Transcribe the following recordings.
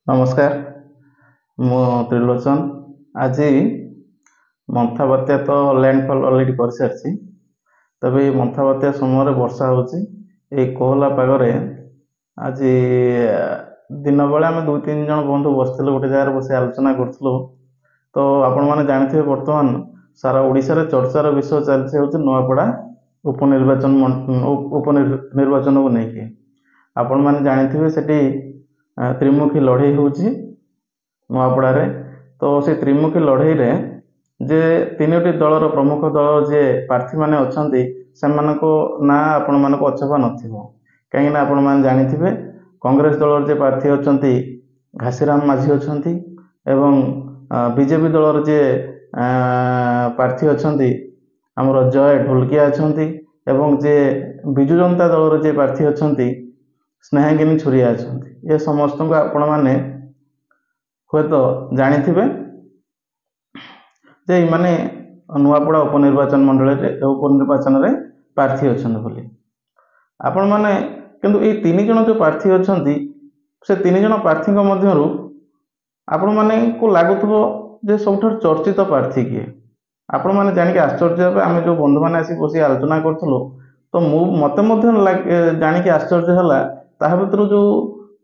ନମସ୍କାର, ମୁଁ ତ୍ରିଲୋଚନ। ଆଜି ମନ୍ଥା ବାତ୍ୟା ତ ଲ୍ୟାଣ୍ଡଫଲ୍ ଅଲରେଡ଼ି କରିସାରିଛି। ତେବେ ଏଇ ମନ୍ଥା ବାତ୍ୟା ସମୟରେ ବର୍ଷା ହେଉଛି। ଏଇ କୋହଲା ପାଗରେ ଆଜି ଦିନବେଳେ ଆମେ ଦୁଇ ତିନି ଜଣ ବନ୍ଧୁ ବସିଥିଲୁ, ଗୋଟେ ଜାଗାରେ ବସି ଆଲୋଚନା କରୁଥିଲୁ। ତ ଆପଣମାନେ ଜାଣିଥିବେ, ବର୍ତ୍ତମାନ ସାରା ଓଡ଼ିଶାରେ ଚର୍ଚ୍ଚାର ବିଷୟ ଚାଲିଛି ହେଉଛି ନୂଆପଡ଼ା ଉପନିର୍ବାଚନ, ଉପନିର୍ବାଚନକୁ ନେଇକି। ଆପଣମାନେ ଜାଣିଥିବେ, ସେଠି ତ୍ରିମୁଖୀ ଲଢ଼େଇ ହେଉଛି ନୂଆପଡ଼ାରେ। ତ ସେ ତ୍ରିମୁଖୀ ଲଢ଼େଇରେ ଯେ ତିନୋଟି ଦଳର ପ୍ରମୁଖ ଦଳ ଯେ ପ୍ରାର୍ଥୀମାନେ ଅଛନ୍ତି, ସେମାନଙ୍କ ନାଁ ଆପଣମାନଙ୍କୁ ଅଛପା ନଥିବ, କାହିଁକିନା ଆପଣମାନେ ଜାଣିଥିବେ, କଂଗ୍ରେସ ଦଳର ଯେ ପ୍ରାର୍ଥୀ ଅଛନ୍ତି ଘାସିରାମ ମାଝୀ ଅଛନ୍ତି ଏବଂ ବିଜେପି ଦଳର ଯିଏ ପ୍ରାର୍ଥୀ ଅଛନ୍ତି ଆମର ଜୟ ଢୋଲକିଆ ଅଛନ୍ତି ଏବଂ ଯେ ବିଜୁ ଜନତା ଦଳର ଯିଏ ପ୍ରାର୍ଥୀ ଅଛନ୍ତି ସ୍ନେହାଙ୍ଗିନୀ ଛୁରିଆ ଅଛନ୍ତି। ଏ ସମସ୍ତଙ୍କୁ ଆପଣମାନେ ହୁଏତ ଜାଣିଥିବେ ଯେ ଏମାନେ ନୂଆପଡ଼ା ଉପନିର୍ବାଚନ ମଣ୍ଡଳୀରେ ଉପନିର୍ବାଚନରେ ପ୍ରାର୍ଥୀ ଅଛନ୍ତି ବୋଲି। ଆପଣମାନେ କିନ୍ତୁ ଏଇ ତିନି ଜଣ ଯେଉଁ ପ୍ରାର୍ଥୀ ଅଛନ୍ତି, ସେ ତିନି ଜଣ ପ୍ରାର୍ଥୀଙ୍କ ମଧ୍ୟରୁ ଆପଣମାନଙ୍କୁ ଲାଗୁଥିବ ଯେ ସବୁଠାରୁ ଚର୍ଚ୍ଚିତ ପ୍ରାର୍ଥୀ କିଏ? ଆପଣମାନେ ଜାଣିକି ଆଶ୍ଚର୍ଯ୍ୟ ହେବେ। ଆମେ ଯେଉଁ ବନ୍ଧୁମାନେ ଆସି ବସି ଆଲୋଚନା କରୁଥିଲୁ, ତ ମୁଁ ମୋତେ ମଧ୍ୟ ଜାଣିକି ଆଶ୍ଚର୍ଯ୍ୟ ହେଲା, ତାହା ଭିତରୁ ଯେଉଁ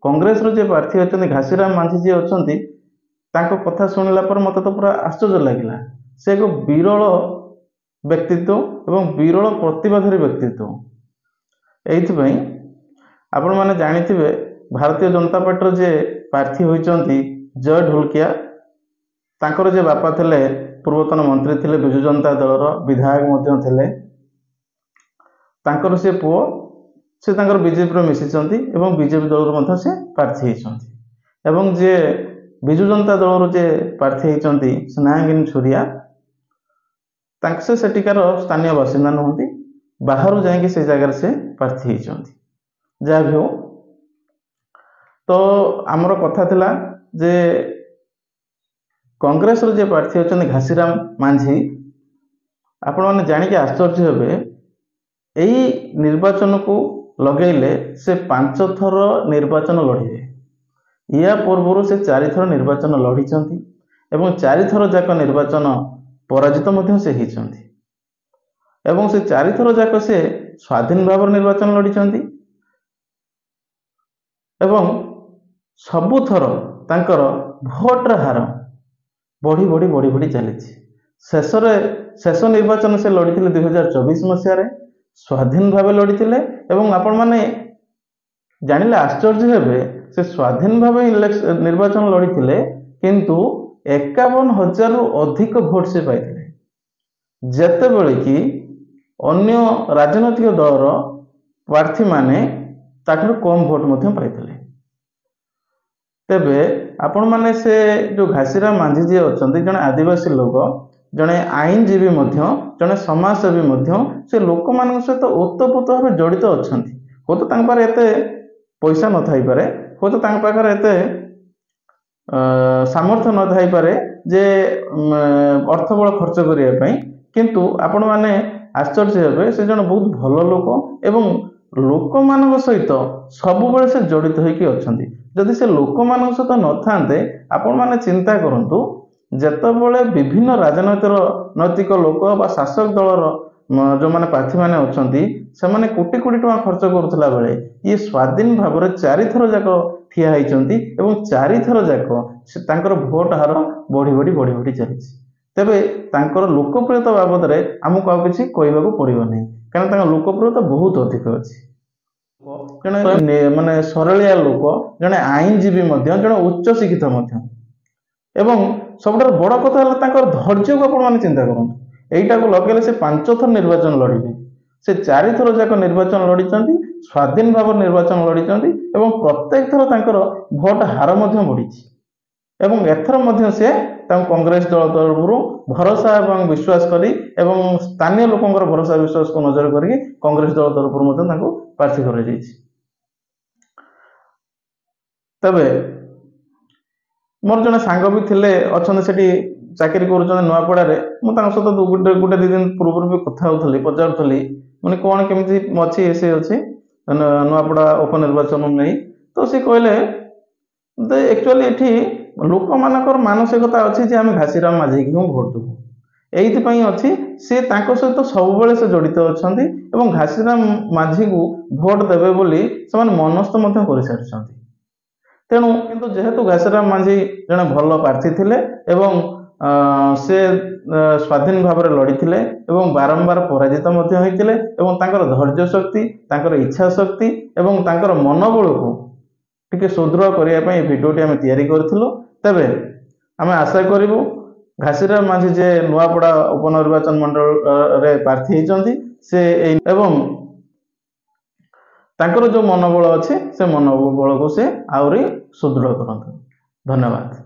କଂଗ୍ରେସର ଯିଏ ପ୍ରାର୍ଥୀ ଅଛନ୍ତି ଘାସିରାମ ମାଝୀ ଯିଏ ଅଛନ୍ତି, ତାଙ୍କ କଥା ଶୁଣିଲା ପରେ ମୋତେ ତ ପୁରା ଆଶ୍ଚର୍ଯ୍ୟ ଲାଗିଲା। ସେ ଏକ ବିରଳ ବ୍ୟକ୍ତିତ୍ୱ ଏବଂ ବିରଳ ପ୍ରତିଭାଧାରୀ ବ୍ୟକ୍ତିତ୍ୱ। ଏଇଥିପାଇଁ ଆପଣମାନେ ଜାଣିଥିବେ, ଭାରତୀୟ ଜନତା ପାର୍ଟିର ଯିଏ ପ୍ରାର୍ଥୀ ହୋଇଛନ୍ତି ଜୟ ଢୋଲକିଆ, ତାଙ୍କର ଯେ ବାପା ଥିଲେ ପୂର୍ବତନ ମନ୍ତ୍ରୀ ଥିଲେ, ବିଜୁ ଜନତା ଦଳର ବିଧାୟକ ମଧ୍ୟ ଥିଲେ। ତାଙ୍କର ସେ ପୁଅ, ସେ ତାଙ୍କର ବିଜେପିରେ ମିଶିଛନ୍ତି ଏବଂ ବିଜେପି ଦଳରୁ ମଧ୍ୟ ସେ ପ୍ରାର୍ଥୀ ହେଇଛନ୍ତି। ଏବଂ ଯିଏ ବିଜୁ ଜନତା ଦଳରୁ ଯିଏ ପ୍ରାର୍ଥୀ ହେଇଛନ୍ତି ସ୍ନେହାଙ୍ଗିନୀ ଛୁରିଆ, ତାଙ୍କ ସେ ସେଠିକାର ସ୍ଥାନୀୟ ବାସିନ୍ଦା ନୁହନ୍ତି, ବାହାରୁ ଯାଇକି ସେ ଜାଗାରେ ସେ ପ୍ରାର୍ଥୀ ହେଇଛନ୍ତି। ଯାହା ବି ହଉ, ତ ଆମର କଥା ଥିଲା ଯେ କଂଗ୍ରେସର ଯିଏ ପ୍ରାର୍ଥୀ ଅଛନ୍ତି ଘାସିରାମ ମାଝୀ, ଆପଣମାନେ ଜାଣିକି ଆଶ୍ଚର୍ଯ୍ୟ ହେବେ, ଏଇ ନିର୍ବାଚନକୁ ଲଗେଇଲେ ସେ 5 ଥର ନିର୍ବାଚନ ଲଢ଼ିବେ। ୟା ପୂର୍ବରୁ ସେ 4ଥର ନିର୍ବାଚନ ଲଢ଼ିଛନ୍ତି ଏବଂ 4ଥର ଯାକ ନିର୍ବାଚନ ପରାଜିତ ମଧ୍ୟ ସେ ହେଇଛନ୍ତି। ଏବଂ ସେ 4ଥର ଯାକ ସେ ସ୍ୱାଧୀନ ଭାବରେ ନିର୍ବାଚନ ଲଢ଼ିଛନ୍ତି ଏବଂ ସବୁଥର ତାଙ୍କର ଭୋଟର ହାର ବଢ଼ି ବଢ଼ି ବଢ଼ି ବଢ଼ି ଚାଲିଛି। ଶେଷରେ ଶେଷ ନିର୍ବାଚନ ସେ ଲଢ଼ିଥିଲେ 2024 ମସିହାରେ, ସ୍ୱାଧୀନ ଭାବେ ଲଢ଼ିଥିଲେ। ଏବଂ ଆପଣମାନେ ଜାଣିଲେ ଆଶ୍ଚର୍ଯ୍ୟ ହେବେ, ସେ ସ୍ୱାଧୀନ ଭାବେ ନିର୍ବାଚନ ଲଢ଼ିଥିଲେ, କିନ୍ତୁ 51 ହଜାରରୁ ଅଧିକ ଭୋଟ ସେ ପାଇଥିଲେ, ଯେତେବେଳେ କି ଅନ୍ୟ ରାଜନୈତିକ ଦଳର ପ୍ରାର୍ଥୀମାନେ ତାଠାରୁ କମ୍ ଭୋଟ ମଧ୍ୟ ପାଇଥିଲେ। ତେବେ ଆପଣମାନେ ସେ ଯେଉଁ ଘାସିରାମ ମାଝୀ ଯିଏ ଅଛନ୍ତି, ଜଣେ ଆଦିବାସୀ ଲୋକ, ଜଣେ ଆଇନଜୀବୀ ମଧ୍ୟ, ଜଣେ ସମାଜସେବୀ ମଧ୍ୟ, ସେ ଲୋକମାନଙ୍କ ସହିତ ଓତପ୍ରୋତ ଭାବେ ଜଡ଼ିତ ଅଛନ୍ତି। ହୁଏତ ତାଙ୍କ ପାଖରେ ଏତେ ପଇସା ନଥାଇପାରେ, ହୁଏତ ତାଙ୍କ ପାଖରେ ଏତେ ସାମର୍ଥ୍ୟ ନଥାଇପାରେ ଯେ ଅର୍ଥବଳ ଖର୍ଚ୍ଚ କରିବା ପାଇଁ, କିନ୍ତୁ ଆପଣମାନେ ଆଶ୍ଚର୍ଯ୍ୟ ହେବେ, ସେ ଜଣେ ବହୁତ ଭଲ ଲୋକ ଏବଂ ଲୋକମାନଙ୍କ ସହିତ ସବୁବେଳେ ସେ ଜଡ଼ିତ ହୋଇକି ଅଛନ୍ତି। ଯଦି ସେ ଲୋକମାନଙ୍କ ସହିତ ନଥାନ୍ତେ, ଆପଣମାନେ ଚିନ୍ତା କରନ୍ତୁ, ଯେତେବେଳେ ବିଭିନ୍ନ ରାଜନୈତିକ ନୈତିକ ଲୋକ ବା ଶାସକ ଦଳର ଯେଉଁମାନେ ପ୍ରାର୍ଥୀମାନେ ଅଛନ୍ତି, ସେମାନେ କୋଟି କୋଟି ଟଙ୍କା ଖର୍ଚ୍ଚ କରୁଥିଲା ବେଳେ ଇଏ ସ୍ୱାଧୀନ ଭାବରେ 4ଥର ଯାକ ଠିଆ ହେଇଛନ୍ତି ଏବଂ 4ଥର ଯାକ ସେ ତାଙ୍କର ଭୋଟ ହାର ବଢ଼ି ବଢ଼ି ବଢ଼ି ବଢ଼ି ଚାଲିଛି। ତେବେ ତାଙ୍କର ଲୋକପ୍ରିୟତା ବାବଦରେ ଆମକୁ ଆଉ କିଛି କହିବାକୁ ପଡ଼ିବ ନାହିଁ, କାରଣ ତାଙ୍କ ଲୋକପ୍ରିୟତା ବହୁତ ଅଧିକ ଅଛି। ଜଣେ ମାନେ ସରଳିଆ ଲୋକ, ଜଣେ ଆଇନଜୀବୀ ମଧ୍ୟ, ଜଣେ ଉଚ୍ଚ ଶିକ୍ଷିତ ମଧ୍ୟ। ଏବଂ ସବୁଠାରୁ ବଡ଼ କଥା ହେଲା ତାଙ୍କର ଧୈର୍ଯ୍ୟକୁ ଆପଣମାନେ ଚିନ୍ତା କରନ୍ତୁ। ଏଇଟାକୁ ଲଗେଇଲେ ସେ 5 ଥର ନିର୍ବାଚନ ଲଢ଼ିବେ। ସେ 4ଥର ଯାକ ନିର୍ବାଚନ ଲଢ଼ିଛନ୍ତି, ସ୍ୱାଧୀନ ଭାବରେ ନିର୍ବାଚନ ଲଢ଼ିଛନ୍ତି ଏବଂ ପ୍ରତ୍ୟେକ ଥର ତାଙ୍କର ଭୋଟ ହାର ମଧ୍ୟ ବଢ଼ିଛି। ଏବଂ ଏଥର ମଧ୍ୟ ସେ ତାଙ୍କୁ କଂଗ୍ରେସ ଦଳ ତରଫରୁ ଭରସା ଏବଂ ବିଶ୍ୱାସ କରି ଏବଂ ସ୍ଥାନୀୟ ଲୋକଙ୍କର ଭରସା ବିଶ୍ୱାସକୁ ନଜର କରିକି କଂଗ୍ରେସ ଦଳ ତରଫରୁ ମଧ୍ୟ ତାଙ୍କୁ ପ୍ରାର୍ଥୀ କରାଯାଇଛି। ତେବେ ମୋର ଜଣେ ସାଙ୍ଗ ବି ଥିଲେ, ଅଛନ୍ତି, ସେଠି ଚାକିରି କରୁଛନ୍ତି ନୂଆପଡ଼ାରେ। ମୁଁ ତାଙ୍କ ସହିତ ଗୋଟେ ଦୁଇ ଦିନ ପୂର୍ବରୁ ବି କଥା ହେଉଥିଲି, ପଚାରୁଥିଲି ମାନେ କ'ଣ କେମିତି ଅଛି ସେ ଅଛି ନୂଆପଡ଼ା ଉପନିର୍ବାଚନ ନେଇ। ତ ସେ କହିଲେ ଆକ୍ଚୁଆଲି ଏଠି ଲୋକମାନଙ୍କର ମାନସିକତା ଅଛି ଯେ ଆମେ ଘାସିରାମ ମାଝୀକି ହିଁ ଭୋଟ ଦେବୁ। ଏଇଥିପାଇଁ ଅଛି, ସେ ତାଙ୍କ ସହିତ ସବୁବେଳେ ସେ ଜଡ଼ିତ ଅଛନ୍ତି ଏବଂ ଘାସିରାମ ମାଝୀକୁ ଭୋଟ ଦେବେ ବୋଲି ସେମାନେ ମନସ୍ଥ ମଧ୍ୟ କରିସାରିଛନ୍ତି। ତେଣୁ କିନ୍ତୁ ଯେହେତୁ ଘାସିରାମ ମାଝୀ ଜଣେ ଭଲ ପ୍ରାର୍ଥୀ ଥିଲେ ଏବଂ ସେ ସ୍ୱାଧୀନ ଭାବରେ ଲଢ଼ିଥିଲେ ଏବଂ ବାରମ୍ବାର ପରାଜିତ ମଧ୍ୟ ହୋଇଥିଲେ, ଏବଂ ତାଙ୍କର ଧୈର୍ଯ୍ୟ ଶକ୍ତି, ତାଙ୍କର ଇଚ୍ଛା ଶକ୍ତି ଏବଂ ତାଙ୍କର ମନୋବଳକୁ ଟିକେ ସୁଦୃଢ଼ କରିବା ପାଇଁ ଏ ଭିଡ଼ିଓଟି ଆମେ ତିଆରି କରିଥିଲୁ। ତେବେ ଆମେ ଆଶା କରିବୁ ଘାସିରାମ ମାଝୀ ଯେ ନୂଆପଡ଼ା ଉପନିର୍ବାଚନ ମଣ୍ଡଳରେ ପ୍ରାର୍ଥୀ ହେଇଛନ୍ତି, ସେ ଏଇ ଏବଂ ତାଙ୍କର ଯେଉଁ ମନୋବଳ ଅଛି ସେ ମନୋବଳକୁ ସେ ଆହୁରି ସୁଦୃଢ଼ କରନ୍ତୁ। ଧନ୍ୟବାଦ।